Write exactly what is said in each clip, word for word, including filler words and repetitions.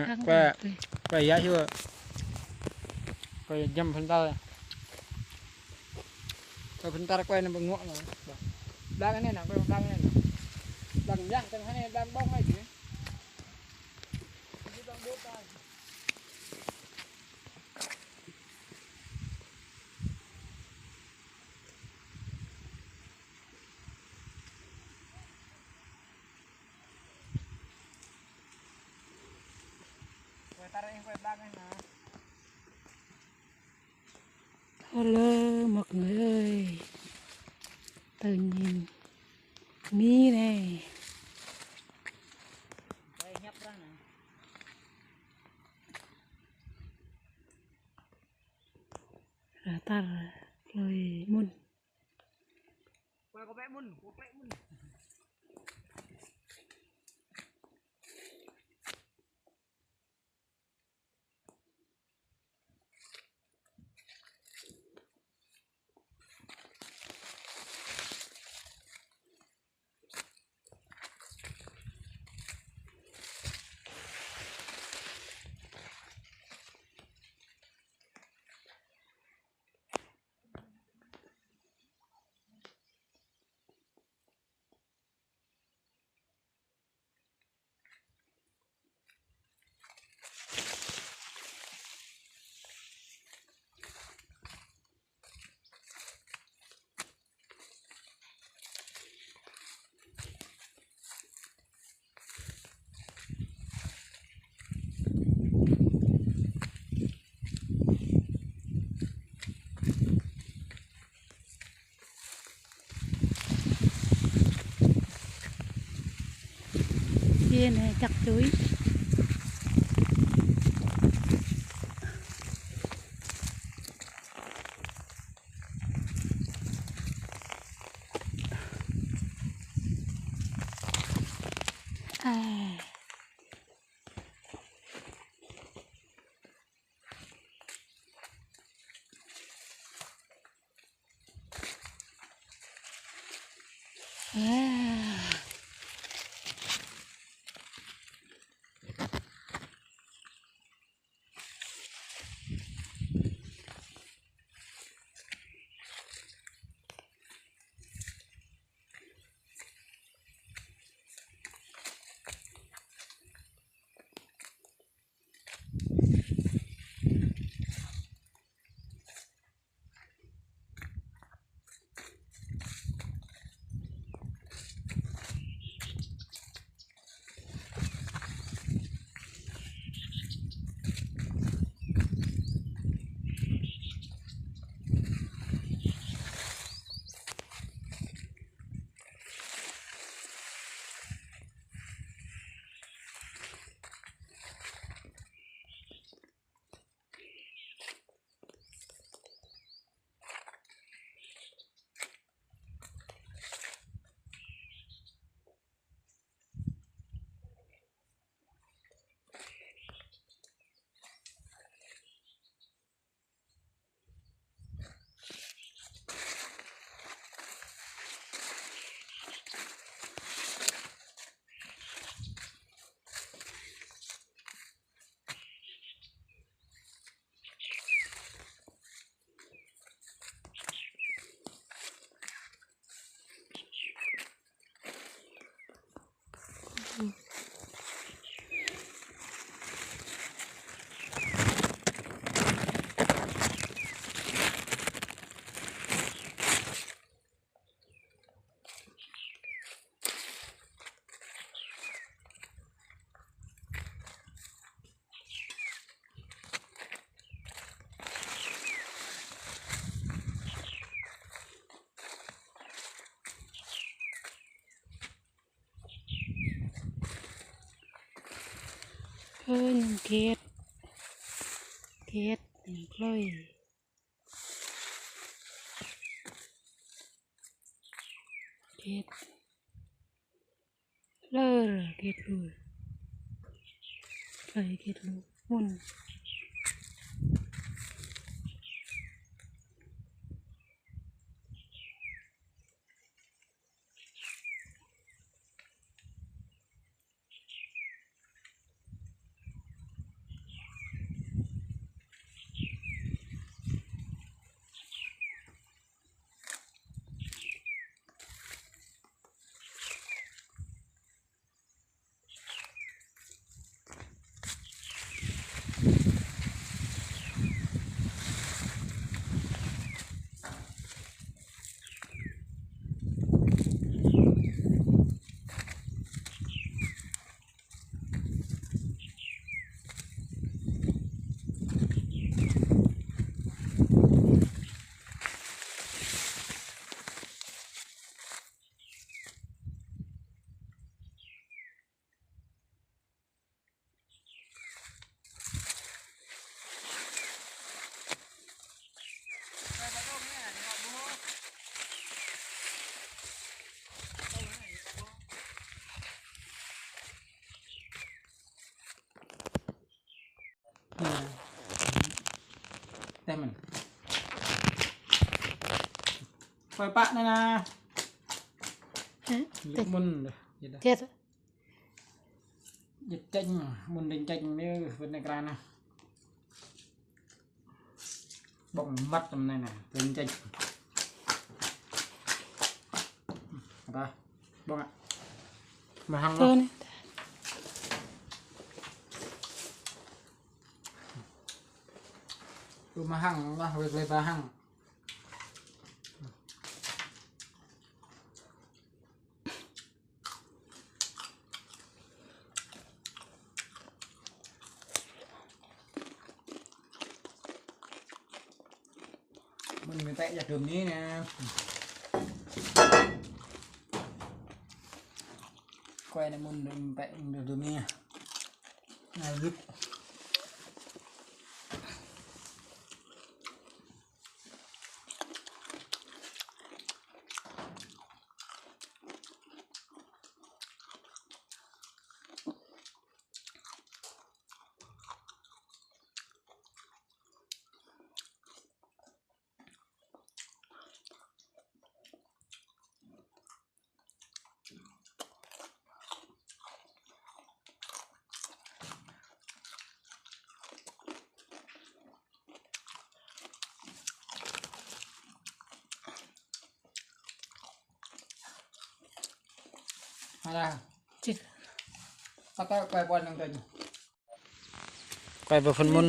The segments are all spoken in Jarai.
Hăng kue, kue. Kue yă hiu. Kue jăm phun tar. Kue phun tar kue anai bơnguă mă. Đang anai nă, kue đang anai nă. Đang yă, tơ̆ng anai đang ƀơ̆ng lagi. Đang ƀơ̆ng lagi. Hello mọi người ơi. Tự nhiên Mi này. Ră tar hlơi mŭn. Yên này chắc chuối. À. À. Ơ, ñu get. Get, ñu plơi. Get. Lơ, get lu. Plơi get lu. Mŭn. Teh mơ̆n. Kơi pă anai nă. Hă? Lĕ mŭn đah. Yơh đah. Chết. Jĕ čĕng, mŭn đing čĕng anai, wơ̆t anai krăn anai. Ƀơ̆ng măt tơm anai nă, đing čĕng. Apa? Ƀơ̆ng ah. Mơhăng. Tuh lah. Nih. Tuh mơhăng lah, wơ̆t lĕ mơhăng. Mŭn mơ̆n tĕ jăk dơ̆m anai nă. Kơi anai mŭn mơ̆n tĕ jăk dơ̆m anai. Anai gĭt. Ala. Čih. Kata kơi ƀuăn năng tơ̆. Kơi ƀơ phŭn mŭn.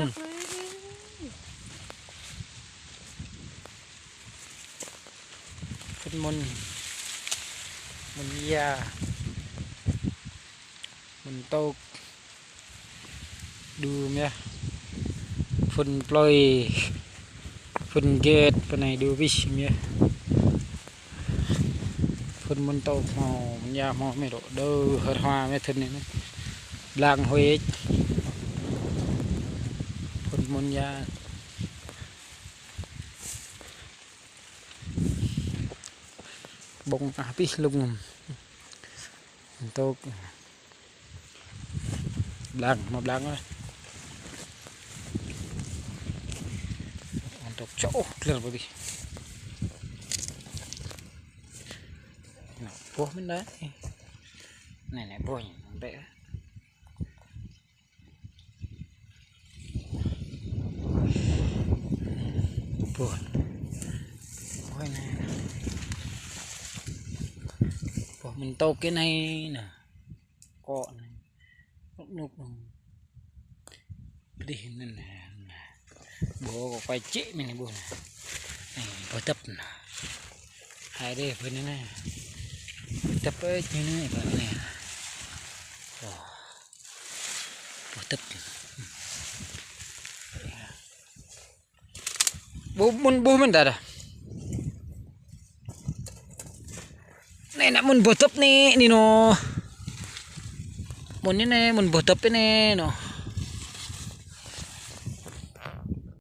Phŭn mŭn. Mŭn ia. Mŭn tŏk. Đu mơ̆n yơh. Phŭn plơi. Phŭn gĕt, pơ anai đu wih mơ̆n yơh. Phŭn mŭn tŏk hmâo, mŭn ia hmâo mơ̆n rŏ. Đơ hơr hua mơ̆n thŭn anai nă. Blang huĭ. Phŭn mŭn ia. Ƀơ̆ng ah pih lŭng. Mŭn tŏk. Blang, hmâo blang ah. Mŭn tŏk čŏ, ôh, klĕr ƀơi adih. Nă, boh mơ̆n đah. Anai, anai, boh anai, bĕ. Boh. Boh anai. Boh mŭn tŏk kơ anai nă. Kŏ anai. Nuk nuk. Pơdih anŭn nă. Boh kŏ kơi čĕ mơ̆n anai boh nă. Anai, boh tơ̆p nă. Hai đeh boh anai nă. Boh tơ̆p ơi, anai nă, boh anai. Ơ. Boh tơ̆p. Boh mŭn boh mơ̆n đah đah. Anai nă mŭn boh tơ̆p anai, anai nô. Mŭn anai nă, mŭn boh tơ̆p anai nô.